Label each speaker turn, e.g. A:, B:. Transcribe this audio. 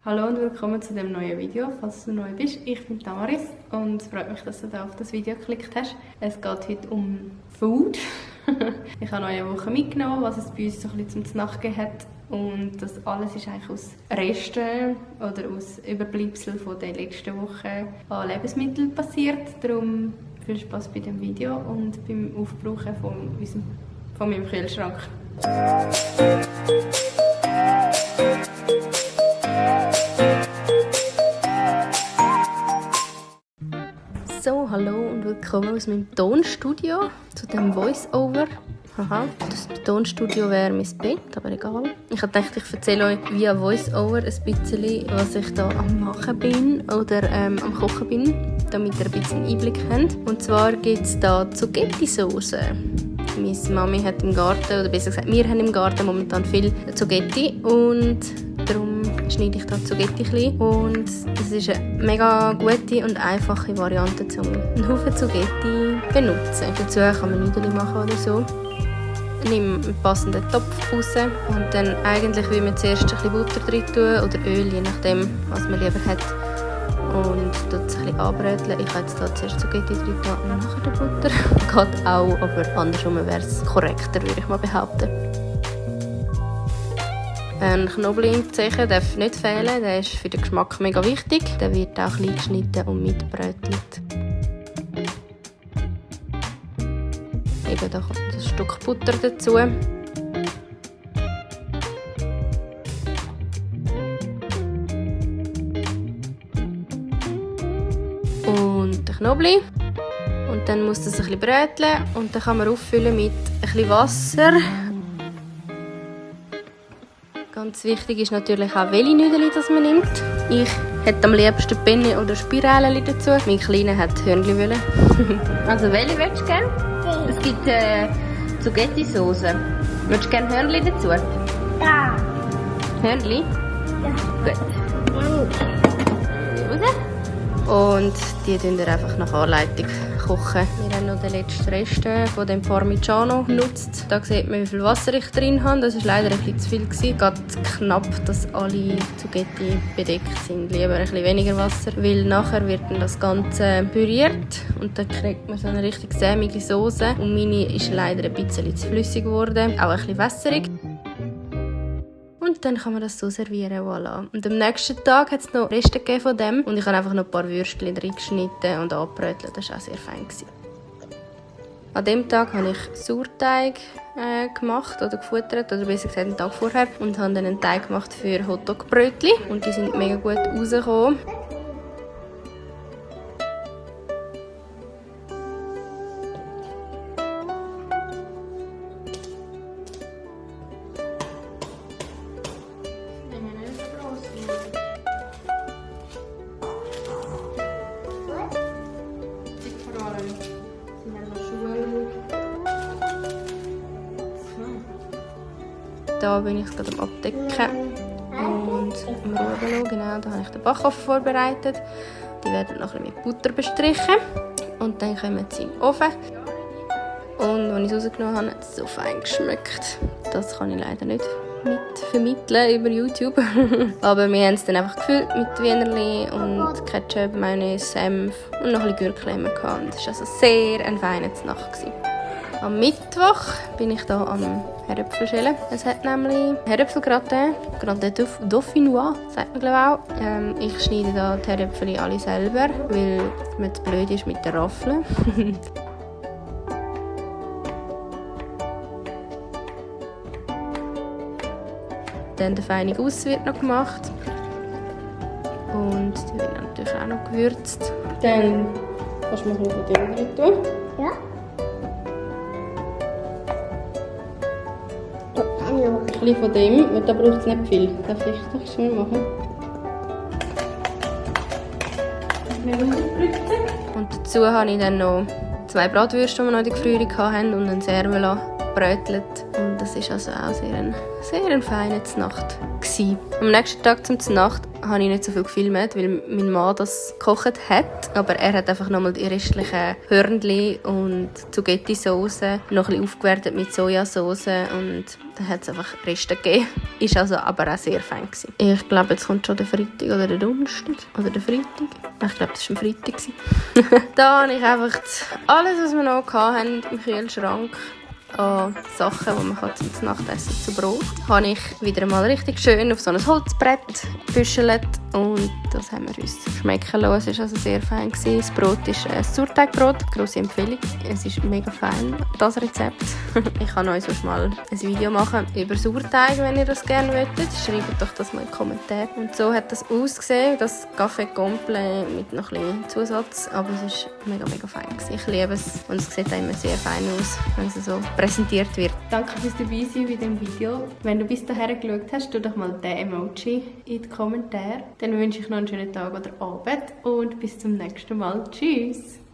A: Hallo und willkommen zu dem neuen Video, falls du neu bist. Ich bin Tamaris und es freut mich, dass du da auf das Video geklickt hast. Es geht heute um Food. Ich habe noch eine Woche mitgenommen, was es bei uns so ein bisschen zum Nacht gegeben hat. Und das alles ist eigentlich aus Resten oder aus Überbleibseln von der letzten Woche an Lebensmitteln passiert. Darum viel Spaß bei dem Video und beim Aufbrauchen von meinem Kühlschrank. So, hallo und willkommen aus meinem Tonstudio zu dem Voice-Over. Haha, das Tonstudio wäre mein Bett, aber egal. Ich habe gedacht, ich erzähle euch via Voice-Over ein bisschen, was ich da am Machen bin oder am Kochen bin, damit ihr ein bisschen Einblick habt. Und zwar gibt es da Zucchetti-Sauce. Meine Mami hat im Garten, oder besser gesagt, wir haben im Garten momentan viel Zucchetti und darum schneide ich da Zucchetti klein. Und es ist eine mega gute und einfache Variante, um einen Haufen Zucchetti zu benutzen. Dazu kann man Nudeln machen oder so. Nimm einen passenden Topf raus und dann eigentlich will man zuerst ein bisschen Butter drin tun oder Öl, je nachdem, was man lieber hat. Und dort es ein bisschen anbröteln. Ich habe jetzt hier zuerst Zucchetti drin und nachher die Butter. Geht auch, aber andersrum wäre es korrekter, würde ich mal behaupten. Ein Knoblauchzechen darf nicht fehlen, der ist für den Geschmack mega wichtig. Der wird auch klein geschnitten und mitgebrötelt. Eben, da kommt ein Stück Butter dazu. Und den Knoblauch. Und dann muss das ein bisschen bröteln und dann kann man auffüllen mit ein bisschen Wasser. Ganz wichtig ist natürlich auch, welche Nudeln man nimmt. Ich hätte am liebsten Penne oder Spiralen dazu. Mein Kleiner hat Hörnli. Also welche willst du gerne? Es gibt Zucchetti-Sauce. Würdest du gerne Hörnli dazu?
B: Ja.
A: Hörnli?
B: Ja.
A: Gut. Raus. Und die tun wir einfach nach Anleitung kochen. Wir haben noch den letzten Rest von dem Parmigiano genutzt. Da sieht man, wie viel Wasser ich drin habe. Das war leider ein bisschen zu viel. Gerade knapp, dass alle Zucchetti bedeckt sind. Lieber ein bisschen weniger Wasser, weil nachher wird dann das Ganze püriert und dann kriegt man so eine richtig sämige Soße. Und meine ist leider ein bisschen zu flüssig geworden, auch ein bisschen wässerig. Und dann kann man das so servieren, voilà. Und am nächsten Tag hat es noch Reste von dem und ich habe einfach noch ein paar Würstchen reingeschnitten und angebrötelt. Das war auch sehr fein. An diesem Tag habe ich Sauerteig gemacht oder gefuttert, oder besser gesagt einen Tag vorher. Und habe dann einen Teig gemacht für Hotdog-Brötchen und die sind mega gut rausgekommen. Da bin ich gerade am Abdecken und am Ruhen. Genau, da habe ich den Backofen vorbereitet. Die werden noch ein bisschen mit Butter bestrichen. Und dann kommen sie in den Ofen. Und als ich es rausgenommen habe, hat es so fein geschmeckt. Das kann ich leider nicht vermitteln über YouTube. Aber wir haben es dann einfach gefüllt mit Wienerli und Ketchup, Mayonnaise, Senf und noch ein bisschen Gürkchen. Das war also sehr ein feiner Nacht. Am Mittwoch bin ich hier am Herdöpfelschälen. Es hat nämlich Herdöpfelgratin, Gratin Dauphinois, sagt man glaube auch. Ich schneide hier die Herdöpfel alle selber, weil mir zu blöd ist mit der Raffel. Dann der feine Guss wird noch gemacht. Und die werden natürlich auch noch gewürzt. Dann kannst du noch ein bisschen von dem tun.
B: Ja.
A: Ein bisschen von dem, weil da braucht es nicht viel. Darf ich das schnell machen? Und dazu habe ich dann noch 2 Bratwürste, die wir noch in der Gefrierung hatten, und einen Cervela gebrötelt. Und das war also auch sehr eine feine Nacht. Am nächsten Tag zum Nacht habe ich nicht so viel gefilmt, weil mein Mann das gekocht hat. Aber er hat einfach nochmal die restlichen Hörnchen und Zucchetti-Sauce noch ein bisschen aufgewertet mit Sojasauce und dann hat es einfach Reste gegeben. Ist also aber auch sehr fein gewesen. Ich glaube, jetzt kommt schon der Freitag oder der Donnerstag. Oder der Freitag. Ich glaube, das war am Freitag. Da habe ich einfach alles, was wir noch hatten, im Kühlschrank an Sachen, die man zum Nachtessen zu Brot, habe ich wieder mal richtig schön auf so ein Holzbrett gebüschelt und das haben wir uns schmecken lassen. Es war also sehr fein gewesen. Das Brot ist ein Sauerteigbrot, grosse Empfehlung. Es ist mega fein, das Rezept. Ich kann euch sonst mal ein Video machen über Sauerteig, wenn ihr das gerne möchtet. Schreibt doch das mal in die Kommentare. Und so hat das ausgesehen, das Café Complet mit noch ein bisschen Zusatz, aber es ist mega fein gewesen. Ich liebe es und es sieht auch immer sehr fein aus, wenn es so präsentiert wird. Danke fürs Dabeisein bei diesem Video. Wenn du bis dahin geschaut hast, tu doch mal den Emoji in die Kommentare. Dann wünsche ich noch einen schönen Tag oder Abend und bis zum nächsten Mal. Tschüss!